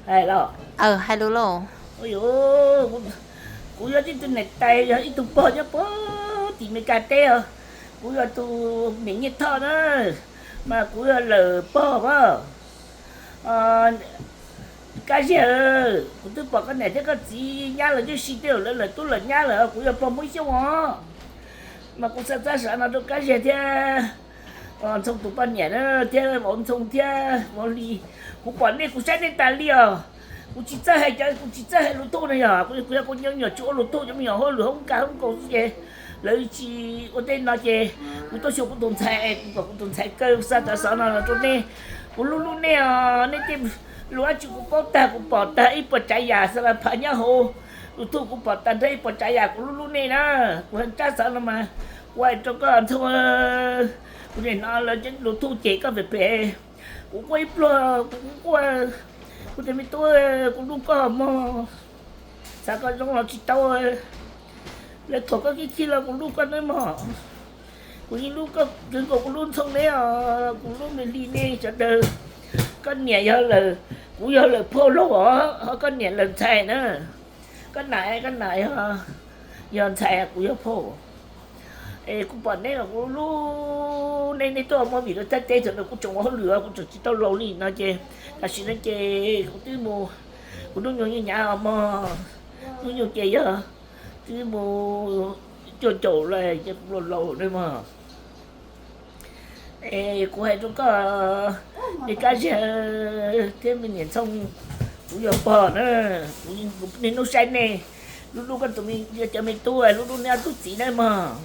Hais los, hais lus lauj. Kuv yog tib tug niam tais, yog ib tug pog nyob puag tim Meskas teb os. Kuv yog tus niam Nyiaj Thoj na, mas kuv yog lawm pog as. Kab Ziag, kuv twb pom koj niam thiab koj txiv nyab lawv tib si tej zaum lawv lawm tub lawm nyab lawm, kuv yog pog Hmoob Xyooj os. Mas kuv xa txab xav no rau Kab Ziag thiab Ntxhoo tus poj niam thiab Vauv Ntxhoo thiab Vauv Hli. Kuv pom nej kuv saib nej tas li os. Kuv tsis txawj hais cov, kuv tsis txawj hais lus thuj no yog kuv yog kuv nyob nyuam tsis ua lus thuj, cov me nyuam hauj lwm hoob kas hoob kaus xwb ces lawv tsis ua tej no ces kuv tuaj xyuas kuv tus ntxhais, kuv kom kuv tus ntxhais kaw xa txab xav no los rau nej. Kuv hlub hlub nej os, nej tej lus dab tsi kuv paub tag, kuv pom tag ib puas tsav yam xa la pha nyob hauv YouTube, kuv pom tag nrho ib puas tsav yam, kuv hlub hlub nej na. Kuv hais txab xav no mas kuv hais rau koj Ntxhoo, kuv nim no lawv cov lus thuj ces koj phem phem. Kuv quaj ib pluag, kuv quaj, kuv tias me tub, kuv hlub koj mog, xav koj zoo los tsis tau. Lawv thuam koj khib khib los kuv hlub koj nawb mog. Kuv yeej hlub koj kawg nkaus, kuv hlub Ntxhoo neb os, kuv hlub me Hli nej sawv daws. Koj niam yog lawm, kuv yog lawm phauj laug os, ho koj niam lawm ntxhais na. Koj nam, koj nam yog ntxhais, kuv yog phauj. Es kuv pom neb los kuv hlub neb, neb tuaj ua movie rau Thaib teb thaum ntawd kuv tseem ua hauj lwm, kuv tseem tsis tau laus li no ces tam sim no ces kuv twb mus, kuv hnub nyoog yeej hnyav mog, hnub nyoog ces yog twb mus cuaj caum lawm ces kuv laus laus lawm mog. Es kuv hais rau koj, me Kab Ziag thiab me niam Ntxhoo, kuv yog pog na, kuv niaj hnub saib nej, hlub hlub koj tus, cov me tub, hlub hlub neb ob tug txiv na mog.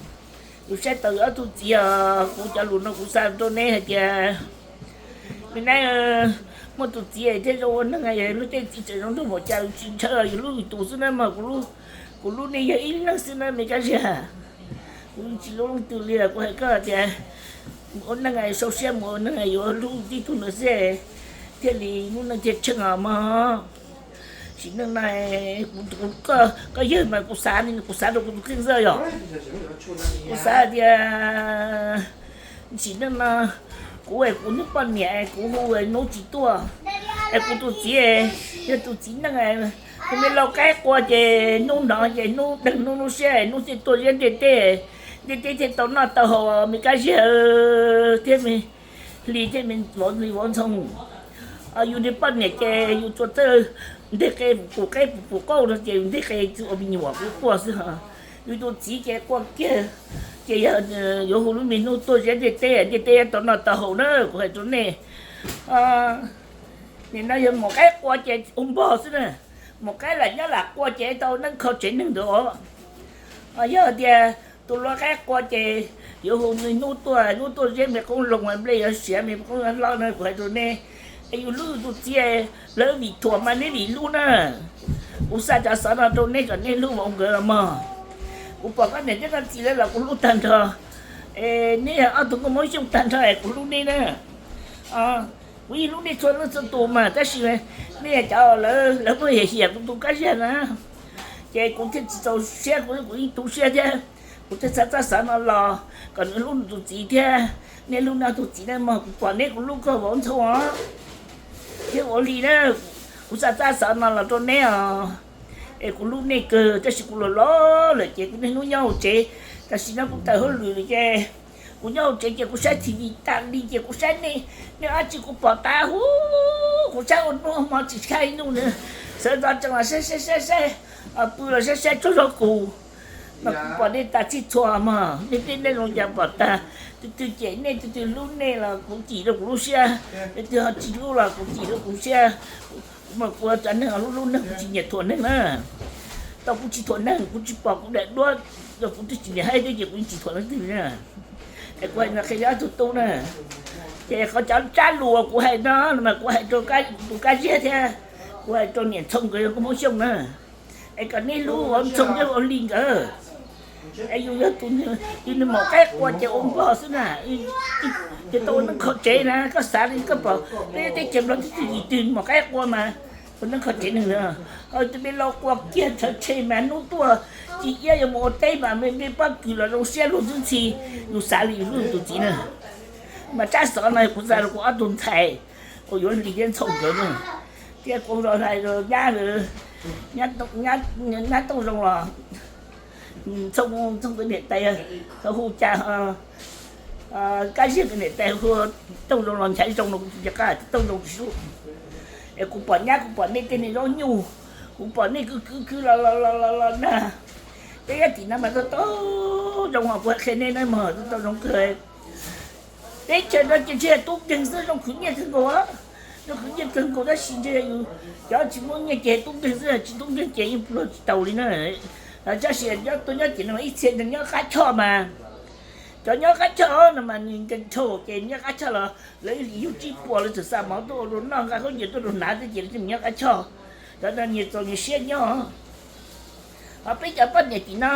Kuv saib tau yus ob tug txiv os, kuv cov lus no kuv xa rau neb hais tias, me nab, muaj tus txiv thiaj zoo ua neeg, yog lub caij txiv tseem zoo nraug npaum cas tsis ntshaw, yus hlub yus tus xwb na mog. Kuv hlub nej yog ib leeg xwb na me Kab Ziag. Kuv tsis hlub leej twg li, kuv hais koj tias, ua neej sau siab mus ua neeg yuav hlub tib tug ntawd xwb thiaj li lub neej thiaj tsheej os mog. Sim neej no, koj yawg mas kuv xav, kuv xav rau kuv tus kheej xwb yog, kuv xav tias sim neej no kuv es kuv niag poj niam kuv hu hnub tsis tuaj, es kuv tus txiv yog tus txiv neej, kuv me lau qaib qua ces hnub hnov ces hnub deeg hnub lub siab hnub thiaj tuaj ziab ntiaj teb, ntiaj teb thiaj tau noj tau haus me Kab Ziag thiab me Hli thiab me Vauv Ntxhoo. Yus niag poj niam ces yus tsuas txawj nteg qe pum qaib pum qauj no ces yus nteg qe txwv ua me nyuam kuv quaj xwb. Yus tus txiv ces qua kiag, ces yog yuav hu lub me hnub tuaj ziab ntiaj teb, ntiaj teb yuav tau noj tau haus na kuv hais rau nej. Nim no yog maum qaib qua ces ua npog xwb na, maum qaib lam nyob lam qua ces tau neeb kho tsev neeg ntawd os. Yog tias tus lau qaib qua ces yuav hu me hnub tuaj, hnub tuaj ziab me qoob loo nplej yuav siav me qoob yuav hlob na kuv hais rau nej. Es yus hlub yus tus txiv, lawv vim thuam mas neb vim hlub na. Kuv xa cov xov no rau neb kom neb hlub vauv nkawd los mog. Kuv pom koj niam thiab koj txiv lawv los kuv hlub tag nrho. Es neb yog ob tug nkauj Hmoob Xyooj tag nrho es kuv hlub neb na. Kuv yeej hlub nej txhua leej txhua tus mas tab sis nej yog cov lawv muab hiam hiam kuv tus Kab Ziag na, ces kuv thiaj tsis txaus siab, kuv, kuv yeej tu siab thiab. Kuv thiaj xa txoj xov no los kom nws hlub nws tus txiv thiab, nej hlub nej tus txiv na mog. Kuv pom neb kuv hlub koj Vauv Ntxhoo os, thiab Vauv Hli na. Kuv xa txoj xov no los rau neb os. Es kuv hlub nej kawg tab sis kuv laus laus lawm ces kuv niaj hnub nyob hauv tsev. Tam sim no kuv tawm hauj lwm lawm ces kuv nyob hauv tsev ces kuv saib T V tas li ces kuv saib nej, nej dab tsi kuv pom tas huv. Kuv saib ua hnub hmo tsis tshaj ib hnub na, sawv ntxov tsees los saib saib saib saib, pw los saib saib tsaug zog kuv. Mas kuv pom nej tas txhij txhua mog, nej tej neeg zoo cas pom tag. Tus twg cem nej, tus twg hlub nej los kuv cim rau kuv lub siab, tus twg ho tsis hlub los kuv cim rau kuv siab. Kuv mas kuv cov neeg hlub hlub neeg, kuv tsis nyiam thuam neeg na. Tau kuv tsis thuam neeg, kuv tsis pom kuv daim duab, kuv twb tsis nyiam haib thiab ces kuv yeej tsis thuam leej twg na. Es kuv hais no qhia ob tug tub na. Ces qhov cov tsab lus uas kuv hais no mas kuv hais rau tus Kab Ziag thiab kuv hais rau niam Ntxhoo nkawd yog nkauj Hmoob Xyooj na. Es kom nej hlub Vauv Ntxhoo thiab Vauv Hli nkawd. Es yus yog tus, yus niag maum qaib qua ces ua npog xwb na. Ces tau ua neeb kho tsev na, koj xav li koj pom peb teb chaws Nplog twb tsis yim twg maum qaib qua mas ua neeb kho tsev neeg na. Ho tus me lau qua kiag ntshaw tshe mas hnub tuaj ci iab yuav mus ua teb mas me me pob kws los zoo siab luag ntxhi ntxhi. Yus xav li yus hlub yus tus txiv na. Mas tsab xov no kuv xa rau kuv ob tug ntxhais uas yuav Hli thiab Ntxhoo nkawd na. Thiab kuv los hais rau nyab, nyab Tooj Zoo los, Txooj, Txooj tus niam tais, hu cas, Kab Ziag tus niam tais hu Tooj Zoo los nchav zoo no kuv tsis nco qab, Tooj Zoo tsis sub. Es kuv pom nyab, kuv pom nej tej niag zaub nyuj, kuv pom nej kwv kwv kwv los los los los los nag. Peb nyob tim no mas tau tau zoo os, kuv hais qhia nej nawb mog, tau tau zoo kawg. Teb chaws no ces ntshe tub nkeeg xwb, zoo khwv nyiaj kawg nkaus, zoo khwv nyiaj kawg nkaus tab sis ntshe yus cov tsis muaj nyiaj ces tub nkeeg xwb, tsis tub nkeeg ces yeej pluag tsis taus li na. Tab sis cov tuaj nyob tim no ib txhia nyob qab choj mas, cov nyob qab choj no mas nws nkeeg dhau ces nyob qab choj los lawv yug tsib puas lawv txawm xa mov tuaj ua rau noj, nqa khaub ncaws tuaj rau hnav thiab ces lawv thiaj nyob qab choj. Cov no nyias txaus nyias siab nyob. Ho peb cov poj niam tim no,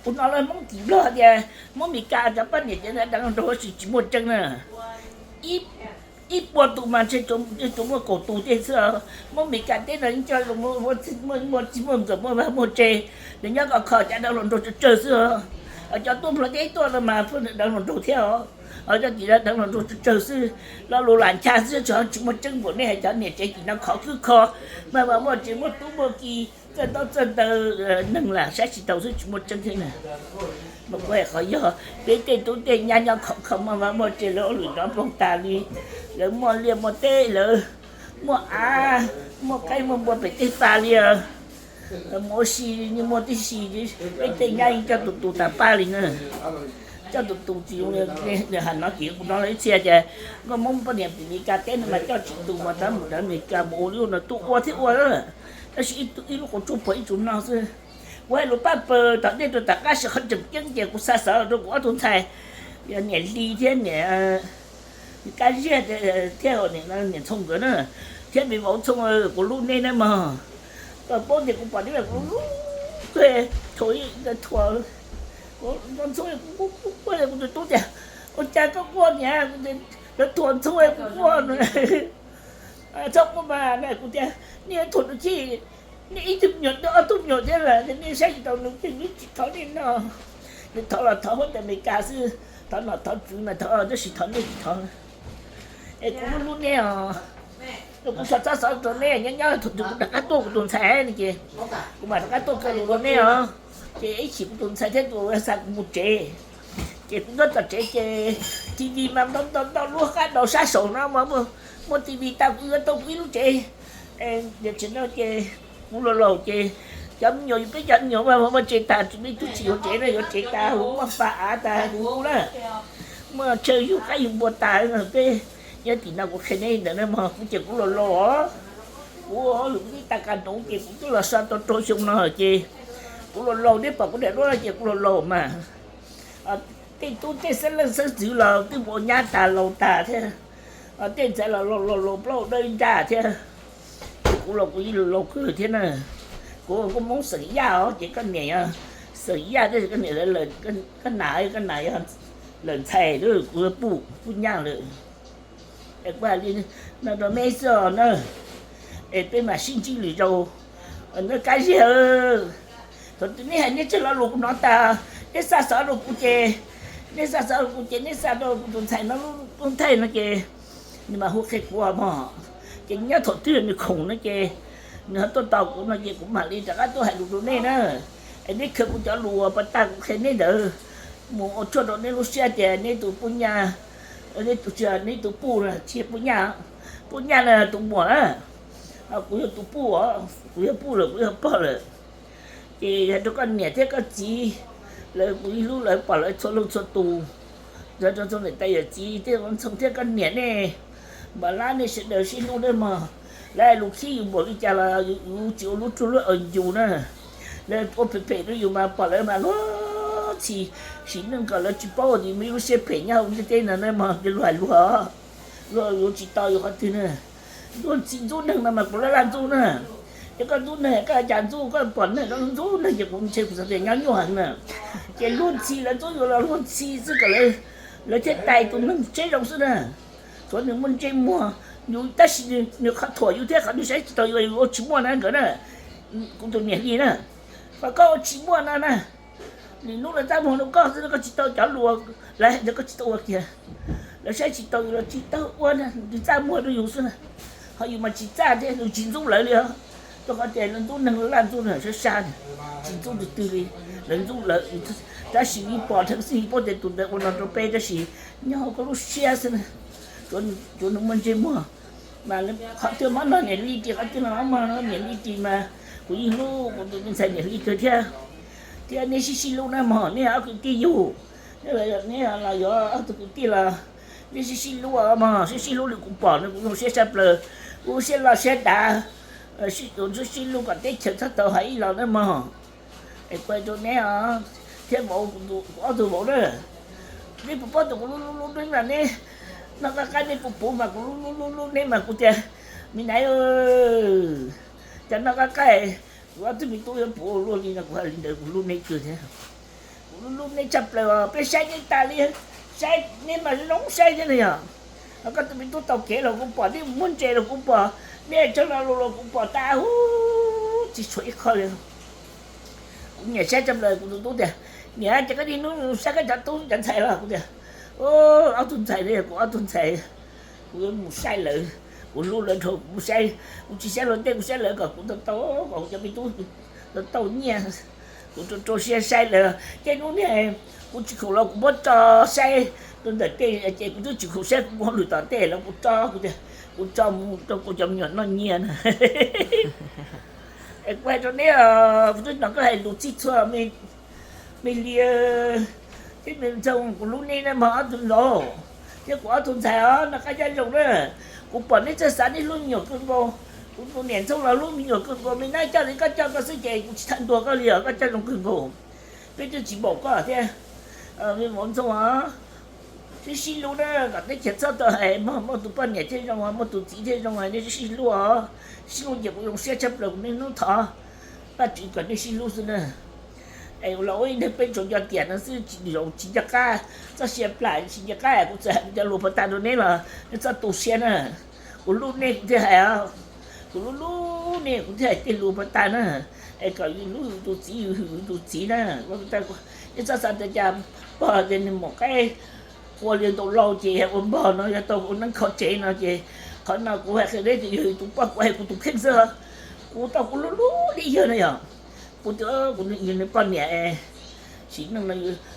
kuv hnov lawv Hmoob tim Nplog tias Hmoob Mes Kas cov poj niam tias deev hluas nraug tab sis tsis muaj tseeb na. Ib puas tus mas ntshe tsuas muaj kaum tus tej xwb. Hmoob Mes Kas teb no yeej coj zoo, muaj txij muaj nkawm, muaj vaj muaj tse, nws nyob kho kho cov deev hluas nraug tsawg tsawg xwb. Cov tuaj Nplog teb tuaj no mas pheej deev hluas nraug thiab os. Cov tim no deev hluas nraug tsawg tsawg xwb, lo lus lam ncha xwb, tsis muaj tseeb npaum nej hais cov niam tsev tim no khov khwb kho, maj mam muaj tsev muaj tub muaj ki, txawj ntaub txawj ntawv, neeg lam saib tsis taus xwb tsis muaj tseeb thiab na. Mas kuv hais qhov yog peb tej tub tej nyab nyob khov kho maj mam muaj tsev, lawv ua lwm nrov nploog tas li, lawv muaj liaj muaj teb, lawv muaj av muaj qaib muaj npua pem tej tas li. Mus ua si yeej muaj tib si, peb tej nyab yeej coj tus tus tas paj li na. Coj tus tus tsis zoo li. Nws hais no ces kuv hnov lawv ib txhia tias nkauj Hmoob poj niam tim Mes Kas teb no mas coj tsis tus mas tab mus rau Mes Kas mus ua li no tuaj ua thiab ua, tab sis ib lub qhov tsua puag ib tsuv no xwb. Kuv hais lus paj pawg tom ntej rau tom qab sim qhov tseem ceeb ces kuv xa xov rau kuv ob tug ntxhais, yog niam Hli thiab niam Kab Ziag thiab niam Ntxhoo nkawd na, thiab me vauv Ntxhoo, kuv hlub nej nawb mog. Koj paub tias kuv pom neb kuv hlub kawg, thuam, thuam, kuv Ntxhoo, kuv, kuv, kuv, kuv tus tub tias, ua cas koj quaj niam, lawv thuam Ntxhoo kuv quaj. Txhob quaj mas, kuv tias nej thuam tus chij, nej ib tug me nyuam, nej ob tug me nyuam thiab lawm, nej saib tsis taus nws ces nws tsis thov nej no. Nws thov los thov huab tais Amelikas xwb, thov nom thov tswv mas thov, tab sis thov nej tsis thov. Es kuv hlub hlub nej os. Kuv xa xov rau nej nyob nyob thaum twg kuv rov qab tuaj kuv tus ntxhais no ces kuv mam rov qab tuaj kawg lus rau nej os. Ces ib chim kuv tus ntxhais thiab tus xa kuv mus tsev, ces kuv nyob tom tsev ces TV mas ntau ntau ntau lub qab nraud sab saum no mas muaj TV tas kuv yuav tau kuv ib lub tsev. Tiam sis no ces kuv laus laus ces cov me nyuam, yus peb cov me nyuam mas muaj tsev tas, tsis muaj ib tug tsis yuav tsev na, yuav tsev tas huv, muaj pas av tas huv na, muaj chaw yug qaib yug npua tas. Peb nyob tim no kuv qhia neb ntawd na mog, kuv ces kuv laus laus os. Kuv ua hauj lwm kuv twb tag kas noov ces kuv twb los so tau rau xyoo no ces kuv laus laus, neb pom kuv daim duab no ces kuv laus laus mas. Tej tub tej xeeb leej xeeb ntxwv los twb mus ua nyab tas laus tas thiab. Tej ntxhais los laus laus plaub dawb ntsaj thiab. Kuv los kuv yeej laus kawg thiab na. Kuv ua nkauj Hmoob xeem Yaj os, ces koj niam yog xeem Yaj thiab, koj niam, koj nam, koj nam yog lawm ntxhais, kuv yog Puj, Puj Nyaj lawm. Es kuv hais li no rau neb xwb os na, es peb mam sib ntsib lwm zaus. Neb Kab Ziag, thaum twg neb hais neb tsawg lo lus kuv hnov tas, neb xa xov rau kuv ces, neb xa xov rau kuv ces neb xa rau kuv tus ntxhais no lub tub ntxhais no ces nws mam hu qhia kuv mog. Ces nyob thaum twg nws khoom no ces nws ho tuaj tos kuv no ces kuv mam li rov qab tuaj hais lus rau nej na. Es neb khaws kuv cov lus uas pas tag kuv qhia neb ntawd mus ua tshuaj rau neb lub siab tias neb tus Puj Nyaj, neb tus, neb tus Puj, tsis Puj Nyaj, Puj Nyaj no tus muam na. Kuv yog tus Puj, kuv yog Puj lawm, kuv yog pog lawm. Ces yog rau koj niam thiab koj txiv, lawv kuv ib hlub lawv pom lawv txhua leej txhua tus, yog rau txhua niam tais yawm txiv thiab Ntxhoo thiab koj niam nej, Npam Lab nej sawv daws sib hlub nawb mog. Lawv lus khib yus npaum li cas los yus tsis ua lub ruj lub aws yus na. Lawv ua phem phem rau yus mas pom lawv mas luag ntxhi, sim neej kom lawv tsis paub tias muaj ib lub siab phem nyob hauv ntiaj teb no na mog, luag hais luag, luag yuav tsis tau yus qhov twg na. Luag ntxhi ntxub neeg no mas kuv laj laj ntxub na. Ces koj ntxub neeg koj cas ntxub, koj pom neeg ntxub neeg ces kuv ntshe kuv xav tias nyob nyuaj heev na. Ces luag ntxhi lawv ntxub yus los luag ntxhi xwb kom lawv thiaj tais tus neeg tseeb zoo xwb na. Tsuav nws muaj ntsej muag, yus tab sis nws qhov thuam yus thiab qhov nws saib tsis taus yus, yus ua tsis muaj na nkawd na. Kuv tus niam Hli na, qhov koj ua tsis muaj no na, lwm hnub lawv txaj muag rau koj xwb, koj tsis tau cov lus lawv hais ntawd koj tsis tau ua kiag. Lawv saib tsis taus yus los tsis tau ua, nws txaj muag rau yus xwb na. Qhov yus mas tsis txaj thiab, yus tsis ntxub lawv li os. Rau qhov tias lawv ntxub neeg laj ntxub neeg sab sab, tsis ntxub twg twg li. Lawv ntxub lawv, tab sis yeej pom dheev xwb, yeej paub tias tus ntawd ua no rau peb, tab sis nyob hauv koj lub siab xwb na. Tsuav nws muaj ntsej muag, mas qhov twg mas no niam Hli Ris, qhov twg no mas no niam Hli Ris mas kuv yeej hlub kuv tus me ntxhais niam Hli Ris kawg thiab. Thiab neb sib sib hlub na mog, neb ob kwv tij yug, neb los yog ob tug kwv tij los neb sib sib hlub mog, sib sib hlub li kuv pom no kuv zoo siab tshaj plaws. Kuv siab loj siab dav, sib hlub kom teb chaws txhob tau hais ib los na mog. Es kuv hais rau neb os, thiab vauv, kuv ob tug vauv na, neb puas paub tias kuv hlub hlub hlub neb mas neb noj qab qab, neb puas puv mas kuv hlub hlub hlub hlub neb mas kuv tias, me nai, cov noj qab qab, kuv ob tug me tub yuav puv luaj li no kuv hais li ntawd, kuv hlub neb kawg thiab. Kuv hlub hlub neb tshaj plaws os, peb saib neb tas li, saib neb mas zoo saib thiab na yog. Koj tus me tub taug kev los kuv pom, neb muaj ntses los kuv pom, neb tshab lo lus los kuv pom tas huv, tsis tshuav ib qho li. Kuv nyiam saib tshaj plaws kuv tus tub tias, niam, ces koj niaj hnub saib koj cov tub cov ntxhais los? Kuv tias, ob tug ntxhais no yog kuv ob tug ntxhais, kuv yuav mus saib lawv, kuv hlub lawv dhau, kuv mus saib, kuv tsis saib luag tej, kuv saib lawv kom kuv tau tau, kom kuv cov me tub tau tau nyiaj, kuv rau rau siab saib lawv. Tej hnub niag kuv tsis khoom los kuv muab tso saib rau ntawm tej, ces kuv twb tsis khoom saib, kuv mus hauj lwm tom tej los kuv tso, kuv tias kuv tso mus rau kuv cov me nyuam noj nyiaj na. Es kuv hais rau neb, kuv twb hnov koj hais lus txhij txhua, me Hli thiab me Ntxhoo, kuv hlub neb na mog ob tug vauv thiab kuv ob tug ntxhais os, noj qab nyob zoo na. Kuv pom neb txawj xav, neb hlub me nyuam kawg nkaus. Kuv tus niam Ntxhoo los hlub me nyuam kawg nkaus, me nab coj li koj coj koj xwb ces kuv tsis txhawj ntuas koj li os, koj coj zoo kawg nkaus. Peb twb tsis npaum koj thiab. Me vauv Ntxhoo os, sib sib hlub na, kom teb chaws txhob tau hais, muaj tus poj niam thiaj zoo, muaj tus txiv thiaj zoo, nej sib hlub os. Sib hlub ces kuv zoo siab tshaj plaws, kuv niaj hnub thov Vajtswv kom nej sib hlub xwb na. Es los ua ib neeg peb tsuas nco tiam no xwb, tsis zoo tsis nco qab, txoj sia plam tsis nco qab, kuv txawm hais kuv cov lus puas tas rau neb los nej txhob tu siab na. Kuv hlub nej kuv thiaj hais, kuv hlub hlub nej kuv thiaj hais tej lus puas tas na. Es kom yus hlub yus tus txiv, yus hwm yus tus txiv na. Nej txhob xav tias cas pog tias nws mus qaib qua li ntau lauj ces ua npog no yog tau ua neeb kho tsev no ces, qhov no kuv hais qhia neb tias yog yus tus poj, kuv hais kuv tus kheej xwb. Kuv tau kuv hlub hlub li yawg no yog, kuv tias kuv yog nws poj niam, sim neej no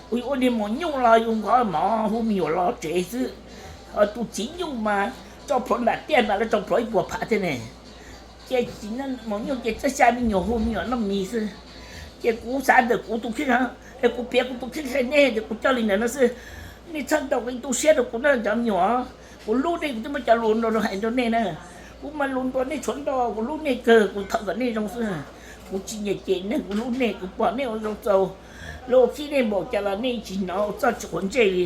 kuv yuav ua niag maum nyuj los yus nqov mov hu me nyuam los tsev xwb. Tus txiv nyuj mas tso plhuav nram tiaj mas lawv tso plhuav ib puas phav thiab ne. Ces txiv maum nyuj ces txawj xya me nyuam hu me nyuam noj mis xwb. Ces kuv xav ntawm kuv tus kheej, es kuv piav kuv tus kheej qhia nej tias kuv coj li ntawd no xwb. Nej txhob tau kev tu siab rau kuv na cov me nyuam. Kuv hlub nej kuv twb muab cov lus no hais rau nej na. Kuv mas lus ntuas nej tshuav ntau, kuv hlub nej kawg, kuv thov kom nej zoo xwb. Kuv tsis nyiam cem neeg, kuv hlub nej, kuv pom nej ua zoo txaus. Lawv ua khib nej npaum cas los nej tsis hnov txoj tsis quav ntsej li.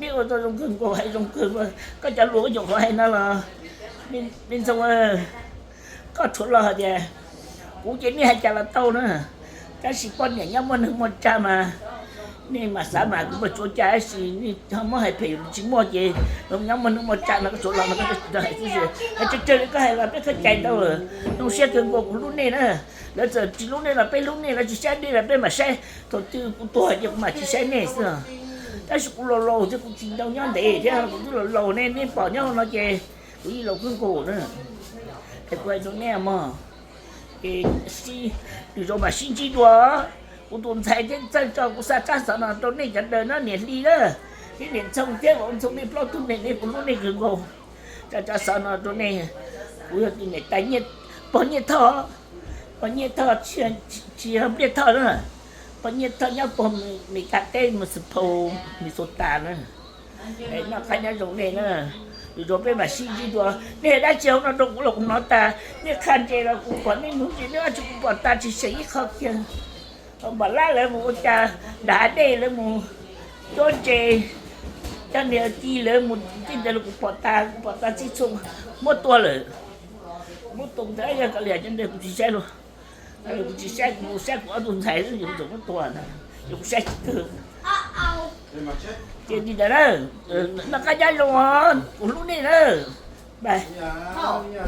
Nej ua tau zoo kawg nkaus, hais zoo kawg. Koj cov lus koj nyuam qhuav hais no los, me Ntxhoo, koj tshuav los hais tias kuv ces nej hais cas los tau na, tab sis poj niam nyob muaj neeg muaj tsav mas, nej mam xav mas kuv puas tsuav cas, tab sis nej muab hais phem tsis muaj ces, nyob muaj neeg muaj tsav no koj tshuav los no koj hais xwb, hais tsawg tsawg li koj hais los peb khaws cai ntau lawm. Zoo siab kawg nkaus, kuv hlub nej na. Lawv txawm tsis hlub nej los peb hlub nej, lawv tsis saib nej los peb mam saib, thaum twg kuv tuag ces kuv mam tsis saib nej xwb. Tab sis kuv laus laus thiab kuv tsis tau nyob ntev thiab, kuv twb laus laus ne, nej pom nyob hauv no ces kuv yeej laus kawg nkaus na. Es kuv hais rau nej mog, es nws zoo mam sib ntsib dua. Kuv tus ntxhais thiab txawj tso kuv xa tsab xov no rau nej cov ntawd na, niam Hli na, thiab niam Ntxhoo thiab vauv Ntxhoo, nej plaub tug neeg ne kuv hlub nej kawg nkaus. Xa tsab xov no rau nej, kuv yog tus niam tais Nyiaj, pog Nyiaj Thoj, pog Nyiaj Thoj, tsis yog Npliaj Thoj na, pog Nyiaj Thoj nyob pog Mes Kas teb Municipal, Minnesota na. Noj qab nyob zoo nej na, lwm zaus peb mam sib ntsib dua. Nej hais dab tsi hauv no rau kuv los kuv hnov tas, nej qha ntses los kuv pom, nej nuv ntses nej dab tsi kuv pom tas tsis seem ib qho kiag. Npam lab lawv mus ua cas, nram hav dej lawv mus cuab ntses, cov niag ci lawv mus txij ntawd los kuv pom tas, kuv pom tas txij txhua, muab tua lawm. Muab tua ntawd yog kav liam cov ntawd kuv tsis saib los, kuv tsis saib, kuv saib kuv ob tug ntxhais xwb, kuv txawm muab tua ntag, ces kuv saib tsis kawg. Ces li ntawd na, noj qab nyob zoo os, kuv hlub nej na.